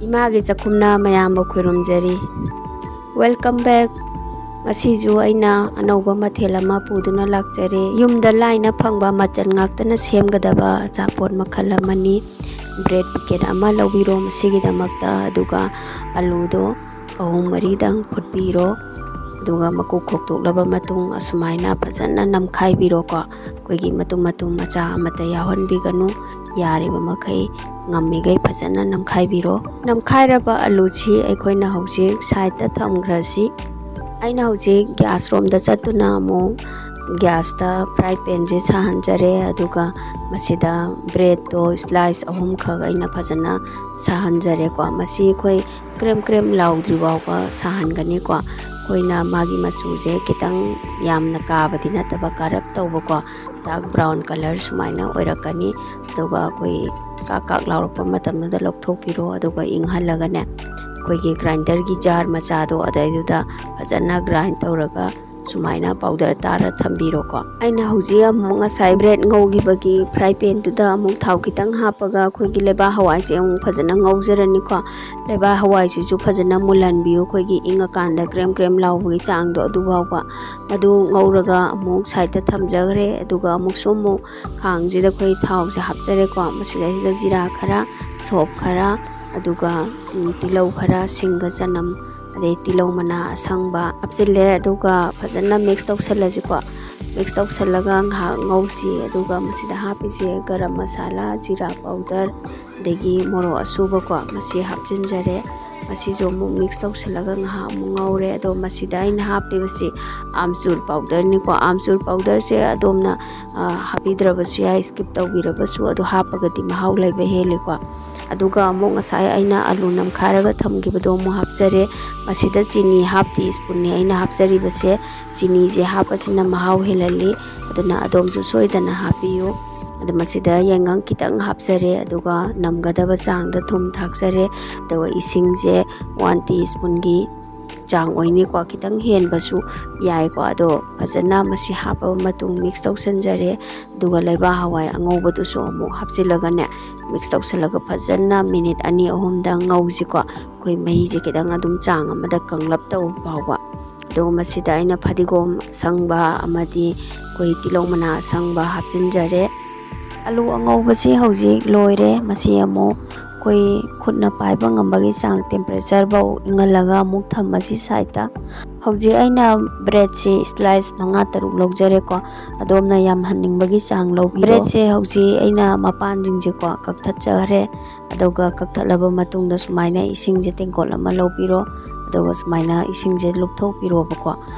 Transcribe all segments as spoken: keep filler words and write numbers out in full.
ꯏꯃꯥꯒꯤ ꯆꯥꯛꯈꯨꯝꯅ ꯃꯌꯥꯝꯕꯨ ꯈꯨꯔꯨꯝꯖꯔꯤ꯫ Welcome back꯫ ꯉꯁꯤꯁꯨ ꯑꯩꯅ ꯑꯅꯧꯕ ꯃꯊꯦꯜ ꯑꯃ ꯄꯨꯗꯨꯅ ꯂꯥꯛꯆꯔꯦ꯫ ꯌꯨꯝꯗ ꯂꯥꯏꯅ ꯐꯪꯕ ꯃꯆꯜ ꯉꯥꯛꯇꯅ ꯁꯦꯝꯒꯗꯕ ꯑꯆꯥꯄꯣꯠ ꯃꯈꯜ ꯑꯃꯅꯤ꯫ Bread packet ꯑꯃ ꯂꯧꯕꯤꯔꯣ ꯃꯁꯤꯒꯤꯗꯃꯛꯇ, ꯑꯗꯨꯒ ꯑꯂꯨꯗꯣ ꯑꯍꯨꯝ ꯃꯔꯤꯗꯪ ꯐꯨꯠꯄꯤꯔꯣ꯫ ꯑꯗꯨꯒ ꯃꯀꯨ ꯈꯣꯛꯇꯣꯛꯂꯕ ꯃꯇꯨꯡ ꯑꯁꯨꯃꯥꯏꯅ ꯐꯖꯅ ꯅꯝꯈꯥꯏꯕꯤꯔꯣꯀꯣ꯫ ꯑꯩꯈꯣꯏꯒꯤ ꯃꯇꯨꯝ ꯃꯇꯨꯝ ꯃꯆꯥ ꯑꯃꯠꯇ ꯌꯥꯎꯍꯟꯕꯤꯒꯅꯨ꯫ ꯌꯥꯔꯤꯕ ꯃꯈꯩ ꯉꯝꯃꯤꯈꯩ ꯐꯖꯅ ꯅꯝꯈꯥꯏꯕꯤꯔꯣ꯫ ꯅꯝꯈꯥꯏꯔꯕ ꯑꯂꯨꯁꯤ ꯑꯩꯈꯣꯏꯅ ꯍꯧꯖꯤꯛ sideꯇ ꯊꯝꯈ꯭ꯔꯁꯤ꯫ ꯑꯩꯅ ꯍꯧꯖꯤꯛ gas ꯔꯣꯝꯗ ꯆꯠꯇꯨꯅ ꯑꯃꯨꯛ gasꯇ fry panꯁꯦ ꯁꯥꯍꯟꯖꯔꯦ꯫ ꯑꯗꯨꯒ ꯃꯁꯤꯗ breadꯇꯣ slice ꯑꯍꯨꯝꯈꯛ ꯑꯩꯅ ꯐꯖꯅ ꯁꯥꯍꯟꯖꯔꯦꯀꯣ꯫ ꯃꯁꯤ ꯑꯩꯈꯣꯏ ꯀ꯭ꯔꯦꯝ ꯀ꯭ꯔꯦꯝ ꯂꯥꯎꯗ꯭ꯔꯤ ꯐꯥꯎꯕ ꯁꯥꯍꯟꯒꯅꯤꯀꯣ꯫ ꯑꯩꯈꯣꯏꯅ ꯃꯥꯒꯤ ꯃꯆꯨꯁꯦ ꯈꯤꯇꯪ ꯌꯥꯝꯅ ꯀꯥꯕꯗꯤ ꯅꯠꯇꯕ, ꯀꯔꯞ ꯇꯧꯕꯀꯣ, dark brown colour ꯁꯨꯃꯥꯏꯅ ꯑꯣꯏꯔꯛꯀꯅꯤ꯫ ꯑꯗꯨꯒ ꯑꯩꯈꯣꯏ ꯀꯥꯛ ꯀꯥꯛ ꯂꯥꯎꯔꯛꯄ ꯃꯇꯝꯗꯨꯗ ꯂꯧꯊꯣꯛꯄꯤꯔꯣ, ꯑꯗꯨꯒ ꯏꯪꯍꯜꯂꯒꯅꯦ, ꯑꯩꯈꯣꯏꯒꯤ grinderꯒꯤ jar ꯃꯆꯥꯗꯣ ꯑꯗꯩꯗꯨꯗ ꯐꯖꯅ grind ꯇꯧꯔꯒ ꯁꯨꯃꯥꯏꯅ powder ꯇꯥꯔ ꯊꯝꯕꯤꯔꯣꯀꯣ꯫ ꯑꯩꯅ ꯍꯧꯖꯤꯛ ꯑꯃꯨꯛ ꯉꯁꯥꯏ bread ꯉꯧꯈꯤꯕꯒꯤ fry panꯗꯨꯗ ꯑꯃꯨꯛ ꯊꯥꯎ ꯈꯤꯇꯪ ꯍꯥꯞꯄꯒ ꯑꯩꯈꯣꯏꯒꯤ ꯂꯩꯕꯥꯛ ꯍꯋꯥꯏꯁꯦ ꯑꯃꯨꯛ ꯐꯖꯅ ꯉꯧꯖꯔꯅꯤꯀꯣ꯫ ꯂꯩꯕꯥꯛ ꯍꯋꯥꯏꯁꯤꯁꯨ ꯐꯖꯅ ꯃꯨꯜꯍꯟꯕꯤꯌꯨ, ꯑꯩꯈꯣꯏꯒꯤ ꯏꯪꯉꯀꯥꯟꯗ ꯀ꯭ꯔꯦꯝ ꯀ꯭ꯔꯦꯝ ꯂꯥꯎꯕꯒꯤ ꯆꯥꯡꯗꯣ ꯑꯗꯨ ꯐꯥꯎꯕ꯫ ꯑꯗꯨ ꯉꯧꯔꯒ ꯑꯃꯨꯛ sideꯇ ꯊꯝꯖꯈ꯭ꯔꯦ꯫ ꯑꯗꯨꯒ ꯑꯃꯨꯛꯁꯨ ꯑꯃꯨꯛ ꯈꯥꯡꯁꯤꯗ ꯑꯩꯈꯣꯏ ꯊꯥꯎꯁꯦ ꯍꯥꯞꯆꯔꯦꯀꯣ꯫ ꯃꯁꯤꯗꯩꯁꯤꯗ ꯖꯤꯔꯥ ꯈꯔ, ꯁꯣꯞ ꯈꯔ, ꯑꯗꯨꯒ, ꯎꯝ, ꯇꯤꯜꯍꯧ ꯈꯔ, ꯁꯤꯡꯒ ꯆꯅꯝ, ꯑꯗꯩ ꯇꯤꯜꯍꯧ ꯃꯅꯥ ꯑꯁꯪꯕ ꯍꯥꯞꯆꯤꯜꯂꯦ꯫ ꯑꯗꯨꯒ ꯐꯖꯅ mix ꯇꯧꯁꯜꯂꯁꯤꯀꯣ꯫ Mix ꯇꯧꯁꯜꯂꯒ ꯉꯥꯏꯍꯥꯛ ꯉꯧꯁꯤ꯫ ꯑꯗꯨꯒ ꯃꯁꯤꯗ ꯍꯥꯞꯄꯤꯁꯦ ꯒꯔꯝ ꯃꯁꯥꯂꯥ, ꯖꯤꯔꯥ powder, ꯑꯗꯒꯤ ꯃꯣꯔꯣꯛ ꯑꯁꯨꯕꯀꯣ, ꯃꯁꯤ ꯍꯥꯞꯆꯤꯟꯖꯔꯦ꯫ ꯃꯁꯤꯁꯨ ꯑꯃꯨꯛ mix ꯇꯧꯁꯜꯂꯒ ꯉꯥꯏꯍꯥꯛ ꯑꯃꯨꯛ ꯉꯧꯔꯦ꯫ ꯑꯗꯣ ꯃꯁꯤꯗ ꯑꯩꯅ ꯍꯥꯞꯄꯤꯕꯁꯤ ꯑꯥꯝꯆꯨꯔ powderꯅꯤꯀꯣ꯫ ꯑꯥꯝꯆꯨꯔ powderꯁꯦ ꯑꯗꯣꯝꯅ, ꯑ, ꯍꯥꯞꯄꯤꯗ꯭ꯔꯕꯁꯨ ꯌꯥꯏ, skip ꯇꯧꯕꯤꯔꯕꯁꯨ, ꯑꯗꯨ ꯍꯥꯞꯄꯒꯗꯤ ꯃꯍꯥꯎ ꯂꯩꯕ ꯍꯦꯜꯂꯤꯀꯣ꯫ ꯑꯗꯨꯒ ꯑꯃꯨꯛ ꯉꯁꯥꯏ ꯑꯩꯅ ꯑꯂꯨ ꯅꯝꯈꯥꯏꯔꯒ ꯊꯝꯈꯤꯕꯗꯣ ꯑꯃꯨꯛ ꯍꯥꯞꯆꯔꯦ꯫ ꯃꯁꯤꯗ ꯆꯤꯅꯤ half teaspoonꯅꯤ ꯑꯩꯅ ꯍꯥꯞꯆꯔꯤꯕꯁꯦ꯫ ꯆꯤꯅꯤꯁꯦ ꯍꯥꯞꯄꯁꯤꯅ ꯃꯍꯥꯎ ꯍꯦꯜꯍꯜꯂꯤ꯫ ꯑꯗꯨꯅ ꯑꯗꯣꯝꯁꯨ ꯁꯣꯏꯗꯅ ꯍꯥꯞꯄꯤꯌꯨ꯫ ꯑꯗꯨ ꯃꯁꯤꯗ ꯌꯥꯏꯉꯪ ꯈꯤꯇꯪ ꯍꯥꯞꯆꯔꯦ, ꯑꯗꯨꯒ ꯅꯝꯒꯗꯕ ꯆꯥꯡꯗ ꯊꯨꯝ ꯊꯥꯛꯆꯔꯦ, ꯑꯗꯨꯒ ꯏꯁꯤꯡꯁꯦ one teaspoonꯒꯤ ꯆꯥꯡ ꯑꯣꯏꯅꯤꯀꯣ꯫ ꯈꯤꯇꯪ ꯍꯦꯟꯕꯁꯨ ꯌꯥꯏꯀꯣ꯫ ꯑꯗꯣ ꯐꯖꯅ ꯃꯁꯤ ꯍꯥꯞꯄꯕ ꯃꯇꯨꯡ ꯃꯤꯛꯁ ꯇꯧꯁꯟꯖꯔꯦ꯫ ꯑꯗꯨꯒ ꯂꯩꯕꯥꯛ ꯍꯋꯥꯏ ꯑꯉꯧꯕꯗꯨꯁꯨ ꯑꯃꯨꯛ ꯍꯥꯞꯆꯤꯜꯂꯒꯅꯦ, ꯃꯤꯛꯁ ꯇꯧꯁꯜꯂꯒ ꯐꯖꯅ ꯃꯤꯅꯤꯠ ꯑꯅꯤ ꯑꯍꯨꯝꯗ ꯉꯧꯁꯤꯀꯣ꯫ ꯑꯩꯈꯣꯏ ꯃꯍꯤꯁꯦ ꯈꯤꯇꯪ ꯑꯗꯨꯝ ꯆꯥꯡ ꯑꯃꯗ ꯀꯪꯂꯞ ꯇꯧꯕ ꯐꯥꯎꯕ꯫ ꯑꯗꯨꯒ ꯃꯁꯤꯗ ꯑꯩꯅ ꯐꯗꯤꯒꯣꯝ ꯑꯁꯪꯕ ꯑꯃꯗꯤ ꯑꯩꯈꯣꯏ ꯇꯤꯜꯍꯧ ꯃꯅꯥ ꯑꯁꯪꯕ ꯍꯥꯞꯆꯤꯟꯖꯔꯦ꯫ ꯑꯂꯨ ꯑꯉꯧꯕꯁꯤ ꯍꯧꯖꯤꯛ ꯂꯣꯏꯔꯦ꯫ ꯃꯁꯤ ꯑꯃꯨꯛ ꯑꯩꯈꯣꯏ ꯈꯨꯠꯅ ꯄꯥꯏꯕ ꯉꯝꯕꯒꯤ ꯆꯥꯡ temperature ꯐꯧ ꯏꯪꯍꯜꯂꯒ ꯑꯃꯨꯛ ꯊꯝꯃꯁꯤ sideꯇ꯫ ꯍꯧꯖꯤꯛ ꯑꯩꯅ breadꯁꯦ slice ꯃꯉꯥ ꯇꯔꯨꯛ ꯂꯧꯖꯔꯦꯀꯣ꯫ ꯑꯗꯣꯝꯅ ꯌꯥꯝ ꯍꯟꯅꯤꯡꯕꯒꯤ ꯆꯥꯡ ꯂꯧꯕꯤꯔꯣ꯫ Breadꯁꯦ ꯍꯧꯖꯤꯛ ꯑꯩꯅ ꯃꯄꯥꯟꯁꯤꯡꯁꯦꯀꯣ ꯀꯛꯊꯠꯆꯈ꯭ꯔꯦ꯫ ꯑꯗꯨꯒ ꯀꯛꯊꯠꯂꯕ ꯃꯇꯨꯡꯗ ꯁꯨꯃꯥꯏꯅ ꯏꯁꯤꯡꯁꯦ ꯇꯦꯡꯀꯣꯠ ꯑꯃ ꯂꯧꯕꯤꯔꯣ꯫ ꯑꯗꯨꯒ ꯁꯨꯃꯥꯏꯅ ꯏꯁꯤꯡꯁꯦ ꯂꯨꯞꯊꯣꯛꯄꯤꯔꯣꯕꯀꯣ꯫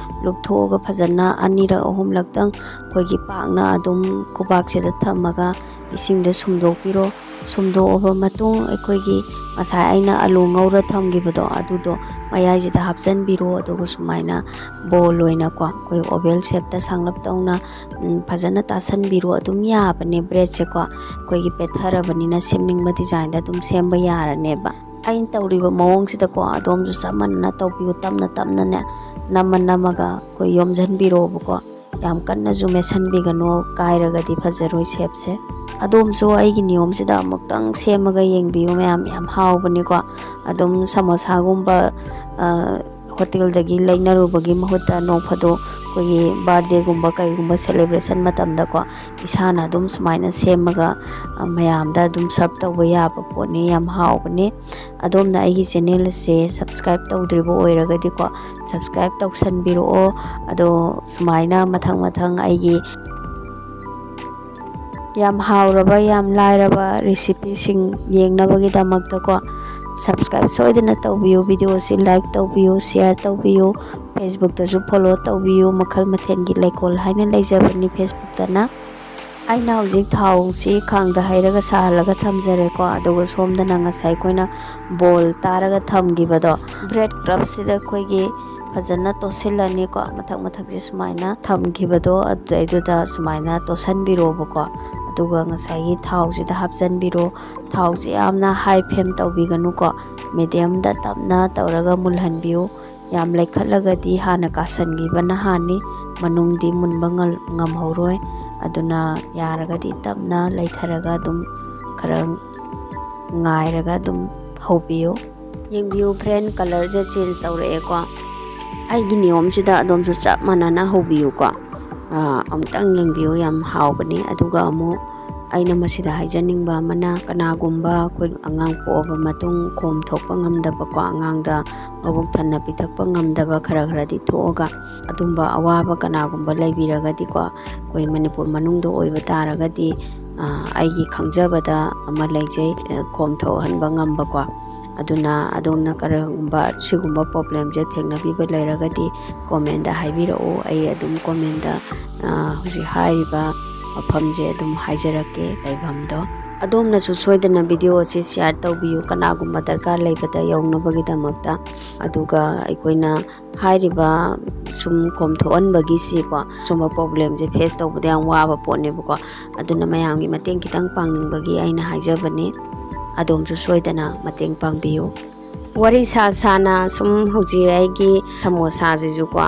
ꯂꯨꯞꯊꯣꯛꯑꯒ ꯐꯖꯅ ꯑꯅꯤꯔꯛ ꯑꯍꯨꯝꯂꯛꯇꯪ ꯑꯩꯈꯣꯏꯒꯤ ꯄꯥꯛꯅ ꯑꯗꯨꯝ ꯈꯨꯕꯥꯛꯁꯤꯗ ꯊꯝꯃꯒ ꯏꯁꯤꯡꯗ ꯁꯨꯝꯗꯣꯛꯄꯤꯔꯣ꯫ ꯁꯨꯝꯗꯣꯛꯑꯕ ꯃꯇꯨꯡ ꯑꯩꯈꯣꯏꯒꯤ ꯉꯁꯥꯏ ꯑꯩꯅ ꯑꯂꯨ ꯉꯧꯔ ꯊꯝꯈꯤꯕꯗꯣ ꯑꯗꯨꯗꯣ ꯃꯌꯥꯏꯁꯤꯗ ꯍꯥꯞꯆꯤꯟꯕꯤꯔꯣ꯫ ꯑꯗꯨꯒ ꯁꯨꯃꯥꯏꯅ ball ꯑꯣꯏꯅꯀꯣ ꯑꯩꯈꯣꯏ oval shapeꯇ ꯁꯥꯡꯂꯞ ꯇꯧꯅ, ꯎꯝ, ꯐꯖꯅ ꯇꯥꯁꯟꯕꯤꯔꯣ꯫ ꯑꯗꯨꯝ ꯌꯥꯕꯅꯦ breadꯁꯦꯀꯣ꯫ ꯑꯩꯈꯣꯏꯒꯤ ꯄꯦꯠꯊꯔꯕꯅꯤꯅ ꯁꯦꯝꯅꯤꯡꯕ designꯗ ꯑꯗꯨꯝ ꯁꯦꯝꯕ ꯌꯥꯔꯅꯦꯕ꯫ ꯑꯩꯅ ꯇꯧꯔꯤꯕ ꯃꯑꯣꯡꯁꯤꯗꯀꯣ ꯑꯗꯣꯝꯁꯨ ꯆꯞ ꯃꯥꯟꯅꯅ ꯇꯧꯕꯤꯌꯨ꯫ ꯇꯞꯅ ꯇꯞꯅꯅꯦ ꯅꯝꯃ ꯅꯝꯃꯒ ꯑꯩꯈꯣꯏ ꯌꯣꯝꯁꯤꯟꯕꯤꯔꯣꯕꯀꯣ꯫ ꯌꯥꯝ ꯀꯟꯅꯁꯨ ꯃꯦꯠꯁꯟꯕꯤꯒꯅꯨ, ꯀꯥꯏꯔꯒꯗꯤ ꯐꯖꯔꯣꯏ shapeꯁꯦ꯫ ꯑꯗꯣꯝꯁꯨ ꯑꯩꯒꯤ ꯅꯤꯌꯣꯝꯁꯤꯗ ꯑꯃꯨꯛꯇꯪ ꯁꯦꯝꯃꯒ ꯌꯦꯡꯕꯤꯌꯨ ꯃꯌꯥꯝ, ꯌꯥꯝ ꯍꯥꯎꯕꯅꯤꯀꯣ꯫ ꯑꯗꯨꯝ ꯁꯃꯣꯁꯥꯒꯨꯝꯕ, ꯑ, ꯍꯣꯇꯦꯜꯗꯒꯤ ꯂꯩꯅꯔꯨꯕꯒꯤ ꯃꯍꯨꯠꯇ ꯅꯣꯡ ꯐꯥꯗꯣꯛ ꯑꯩꯈꯣꯏꯒꯤ birthdayꯒꯨꯝꯕ ꯀꯔꯤꯒꯨꯝꯕ celebration ꯃꯇꯝꯗꯀꯣ ꯏꯁꯥꯅ ꯑꯗꯨꯝ ꯁꯨꯃꯥꯏꯅ ꯁꯦꯝꯃꯒ, ꯑ, ꯃꯌꯥꯝꯗ ꯑꯗꯨꯝ serve ꯇꯧꯕ ꯌꯥꯕ ꯄꯣꯠꯅꯤ, ꯌꯥꯝ ꯍꯥꯎꯕꯅꯤ꯫ ꯑꯗꯣꯝꯅ ꯑꯩꯒꯤ channel ꯑꯁꯦ subscribe ꯇꯧꯗ꯭ꯔꯤꯕ ꯑꯣꯏꯔꯒꯗꯤꯀꯣ subscribe ꯇꯧꯁꯟꯕꯤꯔꯛꯑꯣ꯫ ꯑꯗꯣ ꯁꯨꯃꯥꯏꯅ ꯃꯊꯪ ꯃꯊꯪ ꯑꯩꯒꯤ ꯌꯥꯝ ꯍꯥꯎꯔꯕ, ꯌꯥꯝ ꯂꯥꯏꯔꯕ recipeꯁꯤꯡ ꯌꯦꯡꯅꯕꯒꯤꯗꯃꯛꯇꯀꯣ subscribe ꯁꯣꯏꯗꯅ ꯇꯧꯕꯤꯌꯨ, videoꯁꯤ like ꯇꯧꯕꯤꯌꯨ, share ꯇꯧꯕꯤꯌꯨ, Facebookꯇꯁꯨ follow ꯇꯧꯕꯤꯌꯨ꯫ ꯃꯈꯜ ꯃꯊꯦꯜꯒꯤ ꯂꯩꯀꯣꯜ ꯍꯥꯏꯅ ꯂꯩꯖꯕꯅꯤ Facebookꯇꯅ꯫ ꯑꯩꯅ ꯍꯧꯖꯤꯛ ꯊꯥꯎꯁꯤ ꯈꯥꯡꯗ ꯍꯩꯔꯒ ꯁꯥꯍꯜꯂꯒ ꯊꯝꯖꯔꯦꯀꯣ꯫ ꯑꯗꯨꯒ ꯁꯣꯝꯗꯅ ꯉꯁꯥꯏ ꯑꯩꯈꯣꯏꯅ ball ꯇꯥꯔꯒ ꯊꯝꯈꯤꯕꯗꯣ bread crumbꯁꯤꯗ ꯑꯩꯈꯣꯏꯒꯤ ꯐꯖꯅ ꯇꯣꯠꯁꯤꯜꯂꯅꯤꯀꯣ꯫ ꯃꯊꯛ ꯃꯊꯛꯁꯦ ꯁꯨꯃꯥꯏꯅ ꯊꯝꯈꯤꯕꯗꯣ ꯑꯗꯨꯗꯩꯗꯨꯗ ꯁꯨꯃꯥꯏꯅ ꯇꯣꯠꯁꯤꯟꯕꯤꯔꯣꯕꯀꯣ꯫ ꯑꯗꯨꯒ ꯉꯁꯥꯏꯒꯤ ꯊꯥꯎꯁꯤꯗ ꯍꯥꯞꯆꯤꯟꯕꯤꯔꯣ꯫ ꯊꯥꯎꯁꯤ ꯌꯥꯝꯅ high flame ꯇꯧꯕꯤꯒꯅꯨꯀꯣ, mediumꯗ ꯇꯞꯅ ꯇꯧꯔꯒ ꯃꯨꯜꯍꯟꯕꯤꯌꯨ꯫ ꯌꯥꯝ ꯂꯩꯈꯠꯂꯒꯗꯤ ꯍꯥꯟꯅ ꯀꯥꯁꯟꯈꯤꯕꯅ ꯍꯥꯟꯅꯤ, ꯃꯅꯨꯡꯗꯤ ꯃꯨꯟꯕ ꯉꯝ-, ꯉꯝꯍꯧꯔꯣꯏ꯫ ꯑꯗꯨꯅ ꯌꯥꯔꯒꯗꯤ ꯇꯞꯅ ꯂꯩꯊꯔꯒ ꯑꯗꯨꯝ ꯈꯔ ꯉꯥꯏꯔꯒ ꯑꯗꯨꯝ ꯍꯧꯕꯤꯌꯨ꯫ ꯌꯦꯡꯕꯤꯌꯨ friend, colorꯁꯦ change ꯇꯧꯔꯛꯑꯦꯀꯣ꯫ ꯑꯩꯒꯤ ꯅꯤꯌꯣꯝꯁꯤꯗ ꯑꯗꯣꯝꯁꯨ ꯆꯞ ꯃꯥꯟꯅꯅ ꯍꯧꯕꯤꯌꯨꯀꯣ꯫ ꯑꯥ, ꯑꯃꯨꯛꯇꯪ ꯌꯦꯡꯕꯤꯌꯨ, ꯌꯥꯝ ꯍꯥꯎꯕꯅꯤ꯫ ꯑꯗꯨꯒ ꯑꯃꯨꯛ ꯑꯩꯅ ꯃꯁꯤꯗ ꯍꯥꯏꯖꯅꯤꯡꯕ ꯑꯃꯅ, ꯀꯅꯥꯒꯨꯝꯕ ꯑꯩꯈꯣꯏ ꯑꯉꯥꯡ ꯄꯣꯛꯑꯕ ꯃꯇꯨꯡ ꯈꯣꯝ ꯊꯣꯛꯄ ꯉꯝꯗꯕꯀꯣ, ꯑꯉꯥꯡꯗ ꯃꯕꯨꯛ ꯊꯟꯅ ꯄꯤꯊꯛꯄ ꯉꯝꯗꯕ ꯈꯔ ꯈꯔꯗꯤ ꯊꯣꯛꯑꯒ, ꯑꯗꯨꯝꯕ ꯑꯋꯥꯕ ꯀꯅꯥꯒꯨꯝꯕ ꯂꯩꯕꯤꯔꯒꯗꯤꯀꯣ, ꯑꯩꯈꯣꯏ ꯃꯅꯤꯄꯨꯔ ꯃꯅꯨꯡꯗ ꯑꯣꯏꯕ ꯇꯥꯔꯒꯗꯤ, ꯑ, ꯑꯩꯒꯤ ꯈꯪꯖꯕꯗ ꯑꯃ ꯂꯩꯖꯩ, ꯑ, ꯈꯣꯝ ꯊꯣꯛꯍꯟꯕ ꯉꯝꯕꯀꯣ꯫ ꯑꯗꯨꯅ ꯑꯗꯣꯝꯅ ꯀꯔꯤꯒꯨꯝꯕ ꯁꯤꯒꯨꯝꯕ problemꯁꯦ ꯊꯦꯡꯅꯕꯤꯕ ꯂꯩꯔꯒꯗꯤ commentꯗ ꯍꯥꯏꯕꯤꯔꯛꯎ꯫ ꯑꯩ ꯑꯗꯨꯝ commentꯗ, ꯑ, ꯍꯧꯖꯤꯛ ꯍꯥꯏꯔꯤꯕ ꯃꯐꯝꯁꯦ ꯑꯗꯨꯝ ꯍꯥꯏꯖꯔꯛꯀꯦ, ꯂꯩꯐꯝꯗꯣ꯫ ꯑꯗꯣꯝꯅꯁꯨ ꯁꯣꯏꯗꯅ video ꯑꯁꯤ share ꯇꯧꯕꯤꯌꯨ, ꯀꯅꯥꯒꯨꯝꯕ ꯗꯔꯀꯥꯔ ꯂꯩꯕꯗ ꯌꯧꯅꯕꯒꯤꯗꯃꯛꯇ꯫ ꯑꯗꯨꯒ ꯑꯩꯈꯣꯏꯅ ꯍꯥꯏꯔꯤꯕ ꯁꯨꯝ ꯈꯣꯝ ꯊꯣꯛꯍꯟꯕꯒꯤꯁꯤꯀꯣ, ꯁꯨꯝꯕ problemꯁꯦ face ꯇꯧꯕꯗ ꯌꯥꯝ ꯋꯥꯕ ꯄꯣꯠꯅꯦꯕꯀꯣ꯫ ꯑꯗꯨꯅ ꯃꯌꯥꯝꯒꯤ ꯃꯇꯦꯡ ꯈꯤꯇꯪ ꯄꯥꯡꯅꯤꯡꯕꯒꯤ ꯑꯩꯅ ꯍꯥꯏꯖꯕꯅꯤ꯫ ꯑꯗꯣꯝꯁꯨ ꯁꯣꯏꯗꯅ ꯃꯇꯦꯡ ꯄꯥꯡꯕꯤꯌꯨ꯫ ꯋꯥꯔꯤ ꯁꯥ ꯁꯥꯅ ꯁꯨꯝ ꯍꯧꯖꯤꯛ ꯑꯩꯒꯤ ꯁꯃꯣꯁꯥꯁꯤꯁꯨꯀꯣ,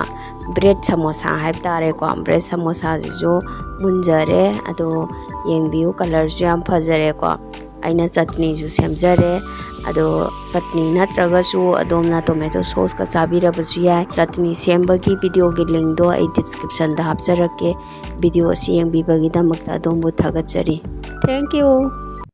bread ꯁꯃꯣꯁꯥ ꯍꯥꯏꯕ ꯇꯥꯔꯦꯀꯣ, bread ꯁꯃꯣꯁꯥꯁꯤꯁꯨ ꯃꯨꯟꯖꯔꯦ꯫ ꯑꯗꯣ ꯌꯦꯡꯕꯤꯌꯨ, colorꯁꯨ ꯌꯥꯝ ꯐꯖꯔꯦꯀꯣ꯫ ꯑꯩꯅ ꯆꯠꯅꯤꯁꯨ ꯁꯦꯝꯖꯔꯦ꯫ ꯑꯗꯣ ꯆꯠꯅꯤ ꯅꯠꯇ꯭ꯔꯒꯁꯨ ꯑꯗꯣꯝꯅ tomato sauceꯀ ꯆꯥꯕꯤꯔꯕꯁꯨ ꯌꯥꯏ꯫ ꯆꯠꯅꯤ ꯁꯦꯝꯕꯒꯤ videoꯒꯤ linkꯗꯣ ꯑꯩ descriptionꯗ ꯍꯥꯞꯆꯔꯛꯀꯦ꯫ Video ꯑꯁꯤ ꯌꯦꯡꯕꯤꯕꯒꯤꯗꯃꯛꯇ ꯑꯗꯣꯝꯕꯨ ꯊꯥꯒꯠꯆꯔꯤ꯫ Thank you꯫